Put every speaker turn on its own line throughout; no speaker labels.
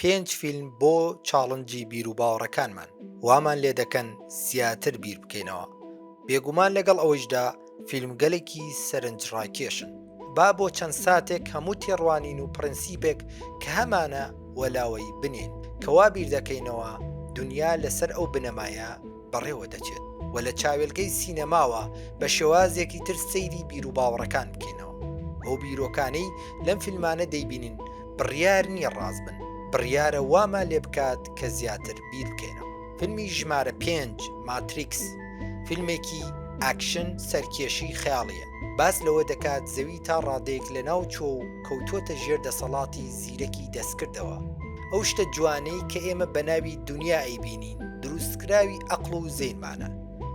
پێنج فیلم بۆ challenge ی بیروباوەڕەکانمان، وامان لێدەکەن زیاتر بیر بکەینەوە. بێگومان لەگەڵ ئەوەیشدا فیلمگەلێکی سەرنجڕاکێشن. با بۆ چەند ساتێک هەموو تێڕوانین و پرەنسیپێک کە هەمانە وەلاوەی بنێین، کە وا بیر دەکەینەوە دونیا لەسەر ئەو بنەمایە بەڕێوە دەچێت و لە چاوێلکەی سینەماوە بە شێوازێکی تر سەیری بیروباوەڕەکان بکەینەوە. ئەو بیرۆکانەی لەم فیلمانە دەیبینین بڕیار نییە ڕاست بن، بڕیارە وامان لێ بکات کە زیاتر بیر بکەینەوە. فیلمی ژمارە پێنج، ماتریکس، فیلمێکی ئاکشن سەرکێشی خەیاڵییە، باس لەوە دەکات زەوی تا ڕادەیەک لەناو چووە و کەوتووەتە ژێر دەسەڵاتی زیرەکی دەستکردەوە. ئەو شتە جوانەی کە ئێمە بە ناوی دونیا ئەیبینین دروستکراوی ئەقڵ و زەینمانە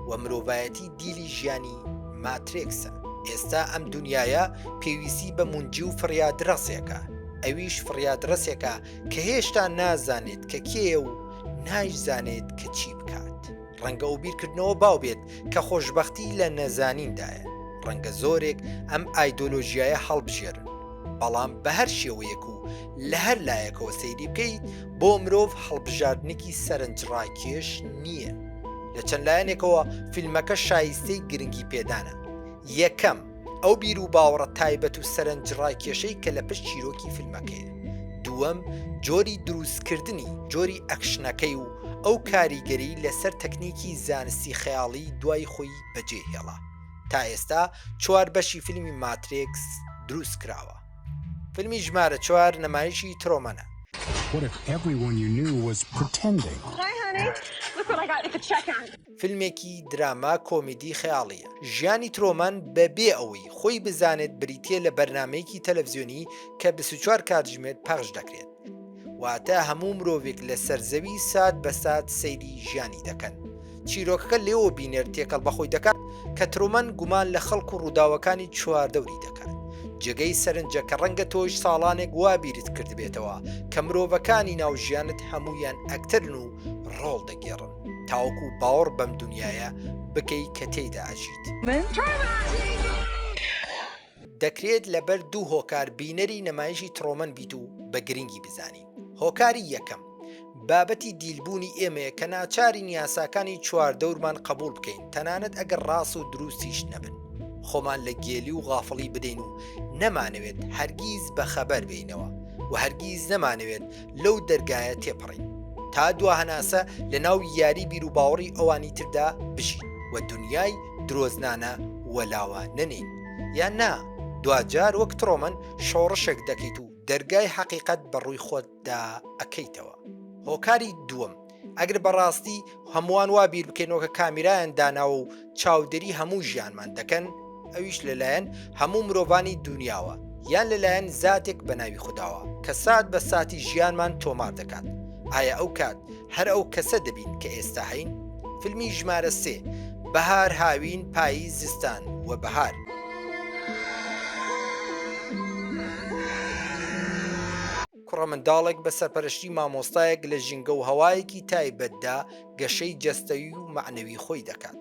و مرۆڤایەتی دیلی ژیانی ماترێکسە. ئێستا ئەم دونیایە پێویستی بە مونجی و فڕیادرەسێکە، ئەویش فڕیادرەسێکە کە هێشتا نازانێت کە کێیە و نایشزانێت کە چی بکات. ڕەنگە ئەو بیرکردنەوە باو بێت کە خۆشبەختی لە نەزانیندایە، ڕەنگە زۆرێک ئەم ئایدۆلۆژیایە هەڵبژێرن، بەڵام بە هەر شێوەیەک و لە هەر لایەکەوە سەیری بکەیت بۆ مرۆڤ هەڵبژاردنێکی سەرنجڕاکێش نییە. لە چەند لایەنێکەوە فیلمەکە شایستەی گرنگی پێدانە. یەکەم، ئەو بیروباوەڕە تایبەت و سەرنجڕاکێشەی کە لە پشت چیرۆکی فیلمەکەیە. دووەم، جۆری دروستکردنی، جۆری ئەکشنەکەی و ئەو کاریگەری لەسەر تەکنیکی زانستی خەیاڵی دوای خۆی بەجێ هێڵا. تا ئێستا چوار بەشی فیلمی ماترێکس دروست کراوە. فیلمی ژمارە چوار نمایشی ترۆمەنە.
What if everyone you knew was pretending?
Hi honey, look what I got at the checkout.
فیلمێکی دراما کۆمیدی خەیاڵییە. ژیانی ترۆمان بە بێ ئەوەی خۆی بزانێت بریتییە لە بەرنامەیەکی تەلەفزیۆنی کە 24 کاتژمێر پەخش دەکرێت. واتە هەموو مرۆڤێک لەسەر زەوی سات بە سات سەیری ژیانی دەکەن. چیرۆکەکە لێوە بینەر تێکەڵ بە خۆی دەکات کە ترومەن گومان لە خەڵک و ڕووداوەکانی چواردەوری دەکات. جێگەی سەرنجە کە ڕەنگە تۆیش ساڵانێک وا بیرت کردبێتەوە کە مرۆڤەکانی ناو ژیانت هەموویان ئەکتەرن و ڕۆڵ دەگێڕن تاوەکو باوەڕ بەم دونیایە بکەی کە تێیدا ئەژیت. دەکرێت لەبەر دوو هۆکار بینەری نەمایشی ترۆمەن بیت و بە گرنگی بزانین. هۆکاری یەکەم، بابەتی دیلبوونی ئێمەیە کە ناچارین یاساکانی چواردەورمان قبوڵ بکەین تەنانەت ئەگەر ڕاست و دروستیش نەبن. خۆمان لە گێلی و غافڵی بدەین و نەمانەوێت هەرگیز بەخەبەر بێینەوە و هەرگیز نەمانەوێت لەو دەرگایە تێپەڕین تا دوا هەناسە لەناو یاری بیروباوەڕی ئەوانی تردا بژین و دونیای درۆزنانە وەلاوە نەنێین. یان نا دواجار وەک ترۆمەن شۆڕشێک دەکەیت و دەرگای حەقیقەت بە ڕووی خۆتدا ئەکەیتەوە. هۆکاری دووەم، ئەگەر بەڕاستی هەمووان وا بیر بکەینەوە کە کامیرایان داناوە و چاودێری هەموو ژیانمان دەکەن، ئەویش لەلایەن هەموو مرۆڤانی دونیاوە یان لەلایەن زاتێک بە ناوی خوداوە کە سات بە ساتی ژیانمان تۆمار دەکات، ئایا ئەو کات هەر ئەو کەسە دەبین کە ئێستا هەین؟ فیلمی ژمارە سێ، بەهار، هاوین، پاییز، زستان و بەهار. کوڕە منداڵێک بە سەرپەرشتی مامۆستایەک لە ژینگە و هەوایەکی تایبەتدا گەشەی جەستەیی و مەعنەوی خۆی دەکات.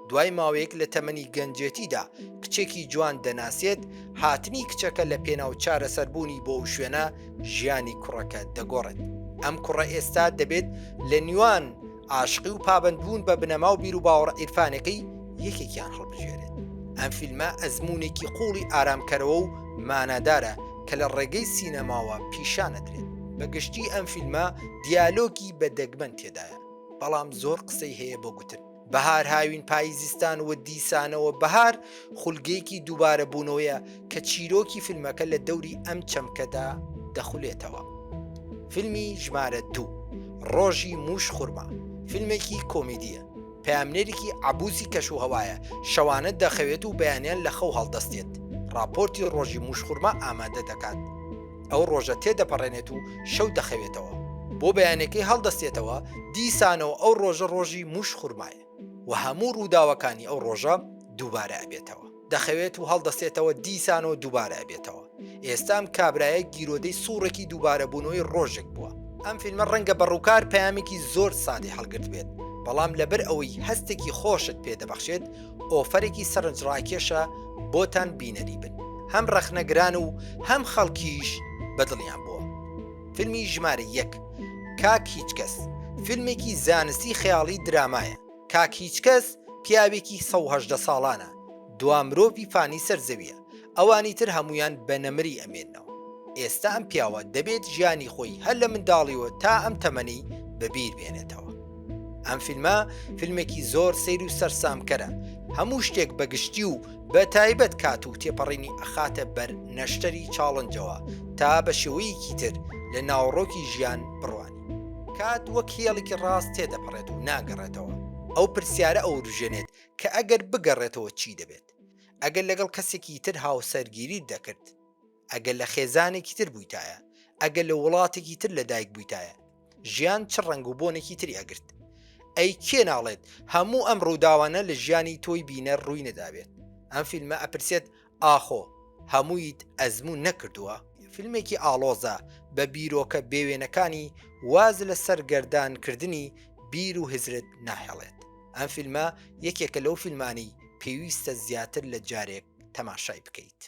دوای ماوەیەک لە تەمەنی گەنجێتیدا کچێکی جوان دەناسێت، هاتنی کچەکە لە پێناو چارەسەربوونی بۆ ئەو شوێنە ژیانی کوڕەکە دەگۆڕێت. ئەم کوڕە ئێستا دەبێت لە نیوان عاشقی و پابەندبوون بە بنەما و بیروباوەڕە عیرفانەکەی یەکێکیان هەڵبژێرێت. ئەم فیلمە ئەزموونێکی قووڵی ئارامکەرەوە و مانادارە کە لە ڕێگەی سینەماوە پیشانەدرێت. بە گشتی ئەم فیلمە دیالۆگی بە دەگمەن تێدایە، بەڵام زۆر قسەی هەیە بۆ گوتن. بەهار هاوین پاییز زستان و دیسانەوە بەهار خولگەیەکی دووبارەبوونەوەیە کە چیرۆکی فیلمەکە لە دەوری ئەم چەمکەدا دەخولێتەوە. فیلمی ژمارە دوو، ڕۆژی مووش خورما، فیلمێکی کۆمیدییە، پەیامنێرێکی عەبوسی کەشوهەوایە، شەوانە دەخەوێت و بەیانیان لە خەو هەڵدەستێت، ڕاپۆرتی ڕۆژی مووش خورما ئامادە دەکات. ئەو ڕۆژە تێدەپەڕێنێت و شەو دەخەوێتەوە، بۆ بەیانەکەی هەڵدەستێتەوە، دیسانەوە ئەو ڕۆژە ڕۆژی مووش خورمایە و هەموو ڕووداوەکانی ئەو ڕۆژە دووبارە ئەبێتەوە. دەخەوێت و هەڵدەستێتەوە دیسانەوە دووبارە ئەبێتەوە. ئێستا ئەم کابرایە گیرۆدەی سوڕێکی دووبارەبوونەوەی ڕۆژێک بووە. ئەم فیلمە ڕەنگە بە ڕووکار پەیامێکی زۆر سادەی هەڵگرتبێت، بەڵام لەبەر ئەوەی هەستێکی خۆشت پێ دەبەخشێت، ئۆفەرێکی سەرنجڕاکێشە بۆتان بینەری بن. هەم ڕەخنەگران و هەم خەڵکیش بەدڵیان بووە. فیلمی ژمارە یەک، کاک هیچکەس، فیلمێکی زانستی خەیاڵی درامایە، کاک هیچکەس پیاوێکی 118 ساڵانە، دوا مرۆڤی فانی سەر زەویە، ئەوانی تر هەموویان بە نەمری ئەمێننەوە. ئێستا ئەم پیاوە دەبێت ژیانی خۆی هەر لە منداڵیوە تا ئەم تەمەنەی بەبیر بێنێتەوە. ئەم فیلمە فیلمێکی زۆر سەیر و سەرسامکەرە، هەموو شتێک بە گشتی و بە تایبەت کات و تێپەڕینی ئەخاتە بەر نەشتەری challenge ەوە تا بە شێوەیەکی تر لە ناوەڕۆکی ژیان بڕوانی. کات وەک هێڵێکی ڕاست تێدەپەڕێت و ناگەڕێتەوە. ئەو پرسیارە ئەوروژێنێت کە ئەگەر بگەڕێتەوە چی دەبێت؟ ئەگەر لەگەڵ کەسێکی تر هاوسەرگیریت دەکرد؟ ئەگەر لە خێزانێکی تر بوویتایە؟ ئەگەر لە وڵاتێکی تر لەدایک بوویتایە؟ ژیان چ ڕەنگ و بۆنێکی تری ئەگرت؟ ئەی کێ ناڵێت هەموو ئەم ڕووداوانە لە ژیانی تۆی بینەر ڕووی نەدابێت؟ ئەم فیلمە ئەپرسێت ئاخۆ هەموویت ئەزموون نەکردووە؟ فیلمێکی ئاڵۆزە بە بیرۆکە بێوێنەکانی واز لە سەرگەردان کردنی بیر و هزرت ناهێڵێت. ئەم فیلمە یەکێکە لەو فیلمانەی پێویستە زیاتر لە جارێک تەماشای بکەیت.